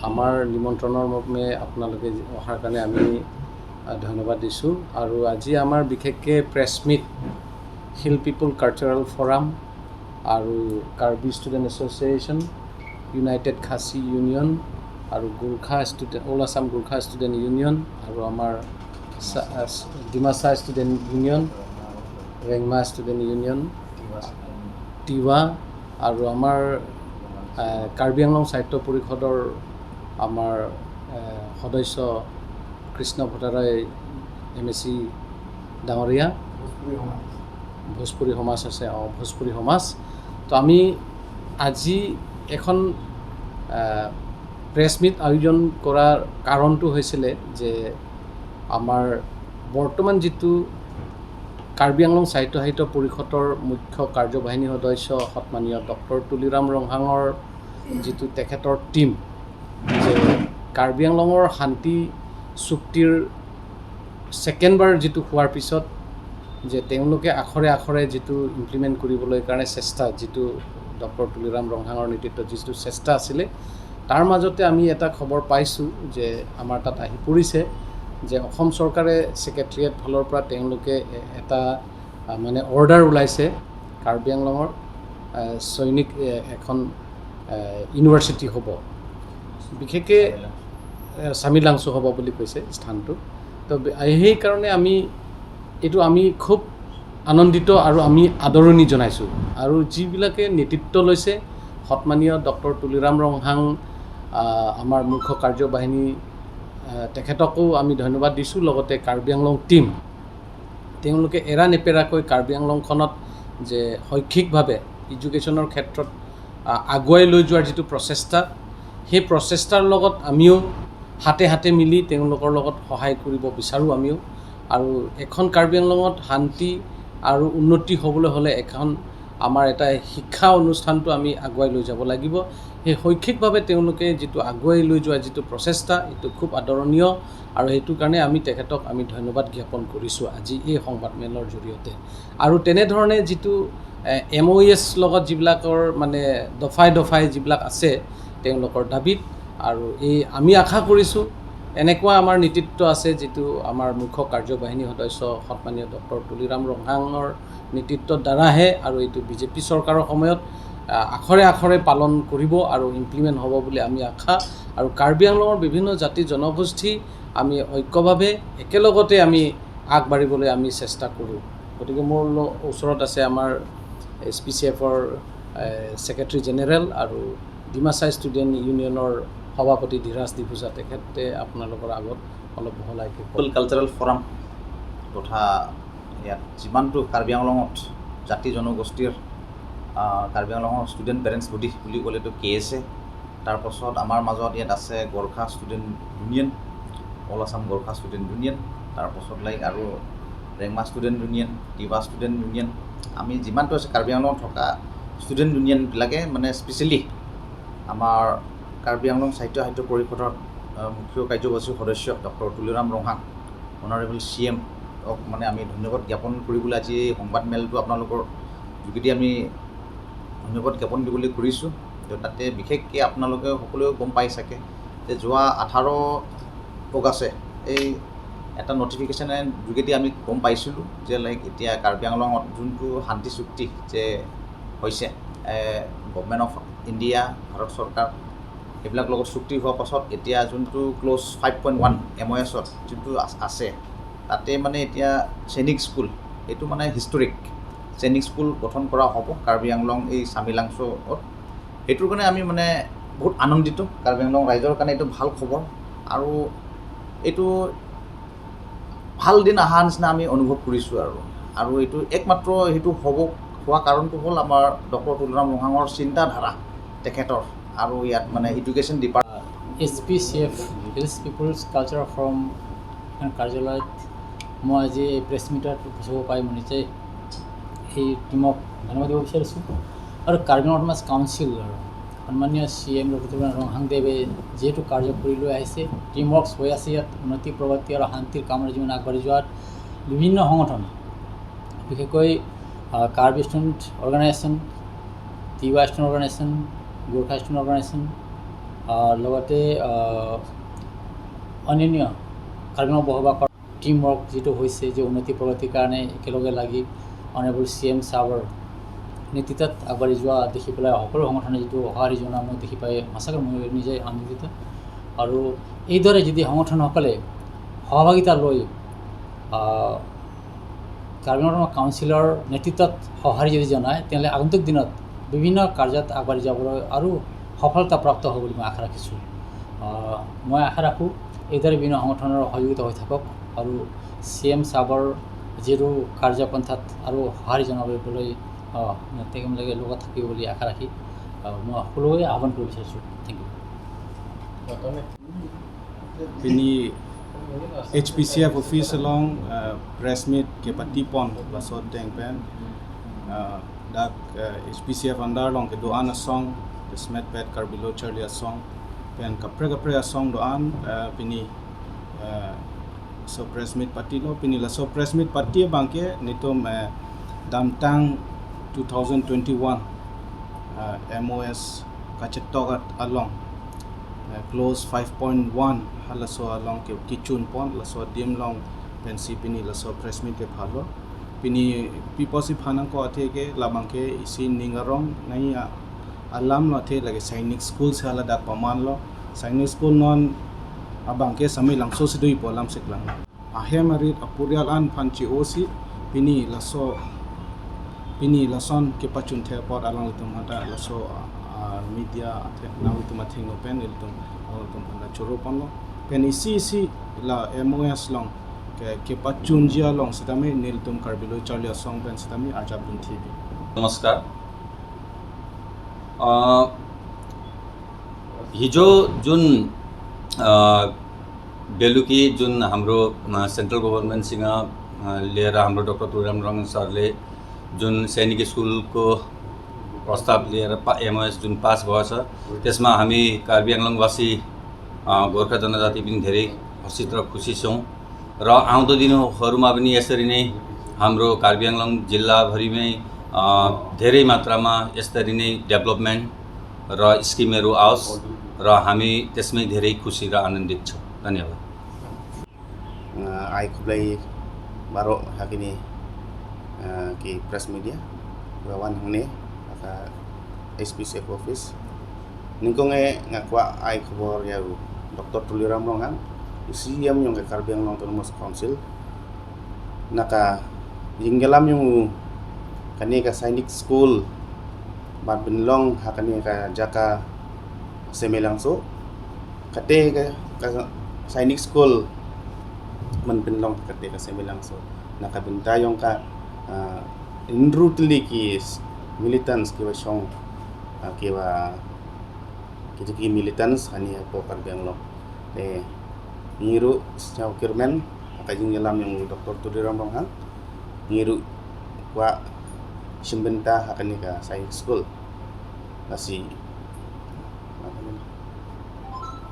আমাৰ নিমন্ত্ৰণৰ মৰ্মে আপোনালোকে অহাৰ কাৰণে আমি ধন্যবাদ দিছোঁ। আৰু আজি আমাৰ বিশেষকৈ press meet, hill people cultural forum আৰু কাৰ্বি ষ্টুডেণ্ট এছ'চিয়েশ্যন, ইউনাইটেড খাচী ইউনিয়ন আৰু Gorkha student, all Assam Gorkha student union আৰু আমাৰ Dimasa student union, Rengma student union, Tiwa আৰু আমাৰ কাৰ্বি আংলং সাহিত্য পৰিষদৰ আমাৰ সদস্য কৃষ্ণ ভট্টৰায় এমএচি ডাঙৰীয়া, ভোজপুৰী সমাজ আছে, অঁ, ভোজপুৰী সমাজ। তো আমি আজি এখন প্ৰেছ মিট আয়োজন কৰাৰ কাৰণটো হৈছিলে যে আমাৰ বৰ্তমান যিটো কাৰ্বি আংলং সাহিত্য সাহিত্য পৰিষদৰ মুখ্য কাৰ্যবাহিনী সদস্য সন্মানীয় ডক্টৰ তুলিৰাম ৰংহাঙৰ যিটো তেখেতৰ টীম, যে কাৰ্বি আংলঙৰ শান্তি চুক্তিৰ ছেকেণ্ডবাৰ যিটো হোৱাৰ পিছত যে তেওঁলোকে আখৰে আখৰে যিটো ইমপ্লিমেণ্ট কৰিবলৈ কাৰণে চেষ্টা, যিটো ডক্টৰ তুলিৰাম ৰংহাঙৰ নেতৃত্বত যিটো চেষ্টা আছিলে, তাৰ মাজতে আমি এটা খবৰ পাইছোঁ যে আমাৰ তাত আহি পৰিছে যে অসম চৰকাৰে ছেক্ৰেটেৰিয়েট ফালৰ পৰা তেওঁলোকে এটা মানে অৰ্ডাৰ ওলাইছে, কাৰ্বি আংলঙৰ সৈনিক এখন ইউনিভাৰ্চিটি হ'ব, বিশেষকৈ চামিলাংচু হ'ব বুলি কৈছে স্থানটো। তো সেইকাৰণে আমি এইটো আমি খুব আনন্দিত আৰু আমি আদৰণি জনাইছোঁ। আৰু যিবিলাকে নেতৃত্ব লৈছে, সন্মানীয় ডক্টৰ তুলিৰাম ৰংহাং, আমাৰ মুখ্য কাৰ্যবাহিনী, তেখেতকো আমি ধন্যবাদ দিছোঁ। লগতে কাৰ্বি আংলং টীম, তেওঁলোকে এৰা নেপেৰাকৈ কাৰ্বি আংলংখনত যে শৈক্ষিকভাৱে এডুকেশ্যনৰ ক্ষেত্ৰত আগুৱাই লৈ যোৱাৰ যিটো প্ৰচেষ্টা, সেই প্ৰচেষ্টাৰ লগত আমিও হাতে হাতে মিলি তেওঁলোকৰ লগত সহায় কৰিব বিচাৰোঁ আমিও। আৰু এখন কাৰ্বি আংলঙত শান্তি আৰু উন্নতি হ'বলৈ হ'লে এখন আমাৰ এটা শিক্ষা অনুষ্ঠানটো আমি আগুৱাই লৈ যাব লাগিব। সেই শৈক্ষিকভাৱে তেওঁলোকে যিটো আগুৱাই লৈ যোৱা যিটো প্ৰচেষ্টা, এইটো খুব আদৰণীয় আৰু সেইটো কাৰণে আমি তেখেতক আমি ধন্যবাদ জ্ঞাপন কৰিছোঁ আজি এই সংবাদমেলৰ জৰিয়তে। আৰু তেনেধৰণে যিটো এমঅ'এছ লগত যিবিলাকৰ মানে দফাই দফাই যিবিলাক আছে তেওঁলোকৰ দাবীত, আৰু এই আমি আশা কৰিছোঁ এনেকুৱা আমাৰ নেতৃত্ব আছে, যিটো আমাৰ মুখ্য কাৰ্যবাহিনী সদস্য সন্মানীয় ডক্টৰ তুলিৰাম ৰংহাঙৰ নেতৃত্বৰ দ্বাৰাহে আৰু এইটো বিজেপি চৰকাৰৰ সময়ত আখৰে আখৰে পালন কৰিব আৰু ইমপ্লিমেণ্ট হ'ব বুলি আমি আশা। আৰু কাৰ্বি আংলঙৰ বিভিন্ন জাতি জনগোষ্ঠী আমি ঐক্যভাৱে একেলগতে আমি আগবাঢ়িবলৈ আমি চেষ্টা কৰোঁ। গতিকে মোৰ ওচৰত আছে আমাৰ এইচপিচিএফৰ ছেক্ৰেটাৰী জেনেৰেল আৰু ডিমাচা ষ্টুডেণ্ট ইউনিয়নৰ সভাপতি ধীৰাজ ডিভোজা, তেখেতে আপোনালোকৰ আগত অলপ বহলাইকৈ ক'ব। পিপল কালচাৰেল ফৰাম তথা ইয়াত যিমানটো কাৰ্বি আংলঙত জাতি জনগোষ্ঠীৰ, কাৰ্বি আংলঙৰ ষ্টুডেণ্ট পেৰেণ্টছ বডি বুলি ক'লেতো কেএছএ, তাৰপাছত আমাৰ মাজত ইয়াত আছে Gorkha student union, all Assam Gorkha student union, তাৰপাছত লাইক আৰু Rengma student union, Tiwa student union, আমি যিমানটো আছে কাৰ্বি আংলঙত থকা ষ্টুডেণ্ট ইউনিয়নবিলাকে মানে স্পেচিয়েলি আমাৰ কাৰ্বি আংলং সাহিত্য সাহিত্য পৰিষদৰ মুখ্য কাৰ্যবাহী সদস্য ডক্টৰ তুলিৰাম ৰংহাং, অনাৰেবল চিএমক মানে আমি ধন্যবাদ জ্ঞাপন কৰিবলৈ আজি এই সংবাদমেলটো আপোনালোকৰ যোগেদি আমি ধন্যবাদ জ্ঞাপন দিবলৈ কৰিছোঁ। তো তাতে বিশেষকৈ আপোনালোকে সকলোৱে গম পাই চাগে যে যোৱা 18 অগাষ্টে এই এটা নটিফিকেশ্যনৰ যোগেদি আমি গম পাইছিলোঁ যে লাইক এতিয়া কাৰ্বি আংলঙত যোনটো শান্তি চুক্তি যে হৈছে, গভমেণ্ট অফ ইণ্ডিয়া, ভাৰত চৰকাৰ সেইবিলাক লগত চুক্তি হোৱাৰ পাছত এতিয়া যোনটো ক্লজ 5.1 এমঅ'এছত যোনটো আছে, তাতে মানে এতিয়া সৈনিক স্কুল, এইটো মানে হিষ্টৰিক সৈনিক স্কুল গঠন কৰা হ'ব কাৰ্বি আংলং এই চামিলাংচ'ত। সেইটোৰ কাৰণে আমি মানে বহুত আনন্দিত। কাৰ্বি আংলং ৰাইজৰ কাৰণে এইটো ভাল খবৰ আৰু এইটো ভাল দিন অহা নিচিনা আমি অনুভৱ কৰিছোঁ। আৰু এইটো একমাত্ৰ সেইটো হ'ব হোৱা কাৰণটো হ'ল আমাৰ ডক্টৰ তুলিৰাম ৰংহাঙৰ চিন্তাধাৰা তেখেতৰ আৰু ইয়াত মানে education depart HPCF, hills people's cultural forum কাৰ্যালয়ত মই আজি এই প্ৰেছ মিটত উপস্থিত হ'ব পাই মই নিজে এই টীমক ধন্যবাদ দিব বিচাৰিছোঁ। আৰু কাৰ্বি আংলং অট'নমাছ কাউন্সিল আৰু সন্মানীয় চিএম ডক্টৰ ৰংহাংদেৱে যিহেতু কাৰ্য কৰি লৈ আহিছে, টীম ৱৰ্কছ হৈ আছে ইয়াত, উন্নতি, প্ৰগতি আৰু শান্তিৰ কামত জীৱন আগবাঢ়ি যোৱাত বিভিন্ন সংগঠন, বিশেষকৈ Karbi student organisation, Tiwa student organisation, Gorkha student organisation. লগতে অন্যান্য কাৰ্বি আংলং বসবাস কৰা টিম ৱৰ্ক যিটো হৈছে যে উন্নতি প্ৰগতিৰ কাৰণে একেলগে লাগি অনাৰেবল চি এম চাহাবৰ নেতৃত্বত আগবাঢ়ি যোৱা দেখি পেলাই সকলো সংগঠনে যিটো সঁহাৰি জনোৱা মই দেখি পাই সঁচাকৈ মই নিজে আনন্দিত। আৰু এইদৰে যদি সংগঠনসকলে সহভাগিতা লৈ কাৰ্বি আংলং কাউন্সিলৰ নেতৃত্বত সঁহাৰি যদি জনায়, তেনেহ'লে আগন্তুক দিনত বিভিন্ন কাৰ্যত আগবাঢ়ি যাবলৈ আৰু সফলতা প্ৰাপ্ত হ'ব বুলি মই আশা ৰাখিছোঁ। মই আশা ৰাখোঁ এইদৰে বিভিন্ন সংগঠনৰ সহযোগিতা হৈ থাকক আৰু চি এম চাহাবৰ যিটো কাৰ্যপন্থাত আৰু সঁহাৰি জনাবলৈ তেওঁলোকে লগত থাকিব বুলি আশা ৰাখি মই সকলোকে আহ্বান কৰিব বিচাৰিছোঁ। Thank you. Pini HPCF office along press meet ke pati pon laso deng pen dak HPCF under long ke doan asong the smet pet karbilo charlie asong pen kapre kapre asong doan pini so press meet pati lo pini laso press meet pati bangke nitum damtang 2021 MOS kachetogat along clause 5.1 halaso along ke kichun pon laso dim long pen si pini laso press meet ke phalo pini piposi phanang ko athe ke labang ke isi ningarong nai alam lo athe lage Sainik School se hala dak paman lo Sainik School non abang ke sami langso sidui po lam siklang ahem arit apurial an phanchi osi pini laso pini lason ke pachun the pot alang tum hata laso media athe nang tum athing no pen iltum alang tum handa churu pon lo pen isi isi la MOS long ke ke pachun jia long sitami nil tum karbilo charlie song pen sitami arjab dun TV. नमस्कार। हिजो जुन बेलुकी जुन हाम्रो central गभर्मेन्टसँग लिएर हाम्रो doctor Tuliram रङहाङ सरले जुन सैनिक स्कुलको प्रस्ताव लिएर एमओएस जुन पास भएछ, त्यसमा हामी कार्बी आङ्लोङवासी गोर्खा जनजाति पनि धेरै हर्षित र खुसी छौँ र आउँदो दिनहरूमा पनि यसरी नै हाम्रो कार्बी आङ्लोङ जिल्लाभरिमै धेरै मात्रामा यसरी नै डेभलपमेन्ट र स्किमहरू आओस् र हामी त्यसमै धेरै खुसी र आनन्दित छौँ। धन्यवाद। I kublai baro hakini ki press media gawan hangne aka HPCF office ningkong e ngakwa ai khobor ya Dr. Tuliram Ronghang CM yung ke Karbi Anglong Autonomous Council naka yinggelam yung kani ka Sainik School bat binlong hakani ka jaka semelangso kate ka Sainik School man binlong kate ka semelangso nakabintayong ka inrutli ki militants ki wa song ki wa ki militants hani po Karbi Anglong te ngiru chau kirmen akajing gelam yung Dr. Tuliram Ronghang ngiru wa simbenta hakani ka Sainik School nasi.